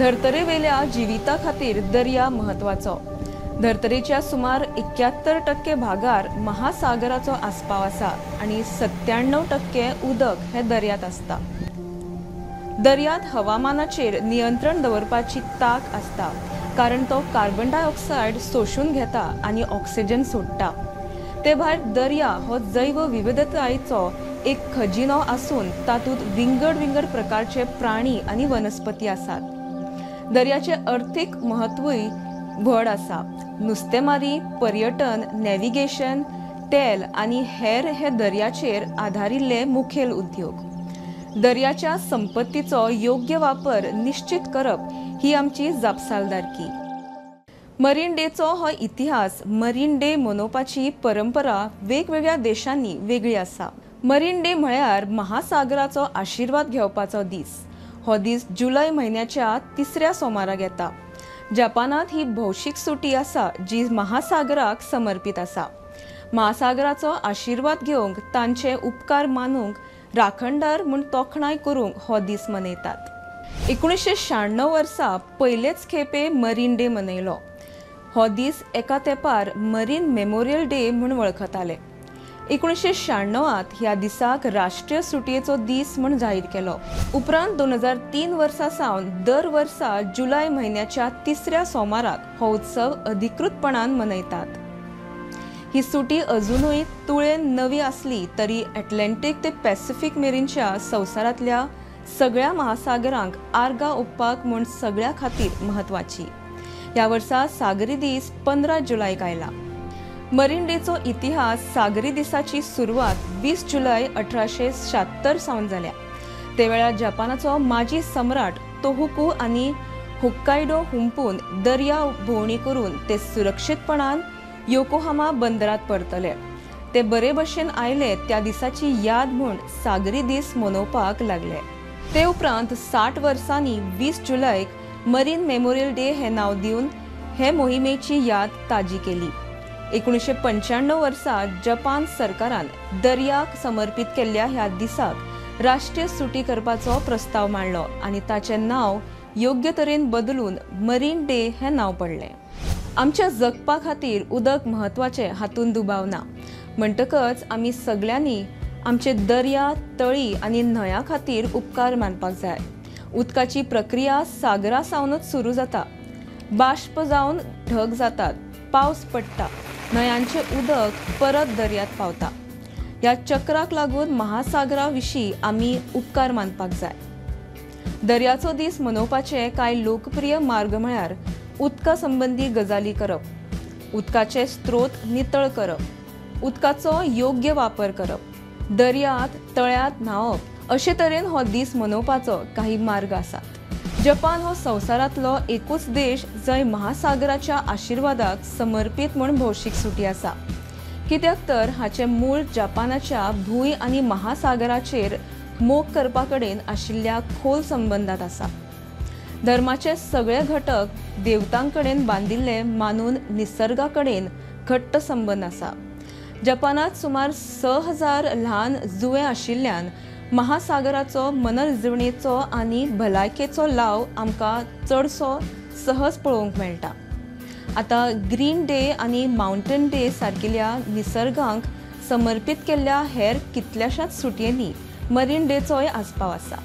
धर्तरेवेल्या जिविता खातीर दर्या म्हत्वाचो। धर्तरेच्या सुमार 71% भागार महासागराचो आस्पाव आसा आनी 97% उदक हे दर्यांत आसता। दर्यांत हवामानाचेर नियंत्रण दवरपाची तांक आसता, कारण तो कार्बन डायऑक्सायड सोशून घेता आनी ऑक्सिजन सोडटा। ते भायर दर्या हो जैव विविधतायेचो एक खजिनो आसून तातूंत विंगड विंगड प्रकारचे प्राणी आनी वनस्पती आसात। दर्याचे अर्थीक म्हत्वूय व्हड आसा। नुस्तेमारी, पर्यटन, नॅव्हिगेशन, तेल आनी हेर हे दर्याचेर आदारिल्ले मुखेल उद्योग। दर्याच्या संपत्तीचो योग्य वापर निश्चित करप ही आमची जापसालदारकी। मरीन डेचो हो इतिहास। मरीन डे मनोवपाची परंपरा वेगवेगळ्या देशांनी वेगळी आसा। मरीन डे म्हळ्यार महासागराचो आशिर्वाद घेवपाचो दीस। हो दीस जुलय म्हयन्याच्या तिसऱ्या सोमाराक येता। जपानांत ही भौशीक सुटी आसा जी महासागराक समर्पीत आसा। महासागराचो आशिर्वाद घेवंक, तांचे उपकार मानूंक, राखणदार म्हूण तोखणाय करूंक हो दीस मनयतात। 1996 वर्सा पयलेच खेपे मरीन डे मनयलो। हो दीस एका तेंपार मरीन मेमोरियल डे म्हूण वळखताले। 1996 ह्या दिसाक राष्ट्रीय सुटयेचो दीस म्हूण जाहीर केलो। उपरांत 2003 वर्सा सावन दर वर्सा जुलय म्हयन्याच्या तिसऱ्या सोमाराक हो उत्सव अधिकृतपणान मनयतात। ही सुटी अजुनूय तुळेन नवी आसली तरी अटलांटीक ते पॅसिफीक मेरेनच्या संवसारांतल्या सगळ्या महासागरांक आर्गां ओंपपाक म्हूण सगळ्या खातीर म्हत्वाची। ह्या वर्सा सागरी दीस 15 जुलयक आयला। मरीन डेचो इतिहास। सागरी दिसाची सुरवात 20 जुलय 1876 सावन जाल्या। ते वेळार जपानाचो माजी सम्राट तोहुकू आनी होक्कायडो हुंपून दर्या भोंवडी करून ते सुरक्षीतपणान योकोहामा बंदरात परतले। ते बरे भशेन आयले त्या दिसाची याद म्हूण सागरी दीस मनोवपाक लागले। ते उपरांत 60 वर्सांनी 20 जुलयक मरीन मेमोरियल डे हे नांव दिवन हे मोहिमेची याद ताजी केली। 1995 वर्सा जपान सरकारान दर्याक समर्पित केल्ल्या ह्या दिसाक राष्ट्रीय सुटी करपाचो प्रस्ताव मांडलो आनी ताचें नांव योग्य तरेन बदलून मरीन डे हें नांव पडलें। आमच्या जगपा खातीर उदक म्हत्वाचें हातूंत दुबाव ना। म्हणटकच आमी सगळ्यांनी आमचे दर्या, तळी आनी न्हंया खातीर उपकार मानपाक जाय। उदकाची प्रक्रिया सागरा सावनच सुरू जाता। बाष्प जावन ढग जातात, पावस पडटा, न्हंयांचें उदक परत दर्यांत पावता। ह्या चक्राक लागून महासागरा विशीं आमी उपकार मानपाक जाय। दर्याचो दीस मनोवपाचे कांय लोकप्रिय मार्ग म्हळ्यार उदका संबंदी गजाली करप, उदकाचे स्त्रोत नितळ करप, उदकाचो योग्य वापर करप, दर्यांत तळ्यांत न्हांवप। अशे तरेन हो दीस मनोवपाचो काही मार्ग आसात। जपान हो संवसारांतलो एकूच देश जंय महासागराच्या आशिर्वादाक समर्पीत म्हूण भौशीक सुटी आसा। कित्याक तर हाचें मूळ जपानाच्या भूंय आनी महासागराचेर मोग करपा कडेन आशिल्ल्या खोल संबंदांत आसा। धर्माचे सगळे घटक देवतां कडेन बांदिल्ले मानून निसर्गा कडेन घट्ट संबंद आसा। जपानांत सुमार 6000 ल्हान जुवे आशिल्ल्यान महासागराचो मनरिजवणेचो आनी भलायकेचो लाव आमकां चडसो सहज पळोवंक मेळटा। आतां ग्रीन डे आनी मावंटन डे सारकिल्या निसर्गांक समर्पीत केल्ल्या हेर कितल्याशाच सुटयेंनी मरीन डेचोय आस्पाव आसा।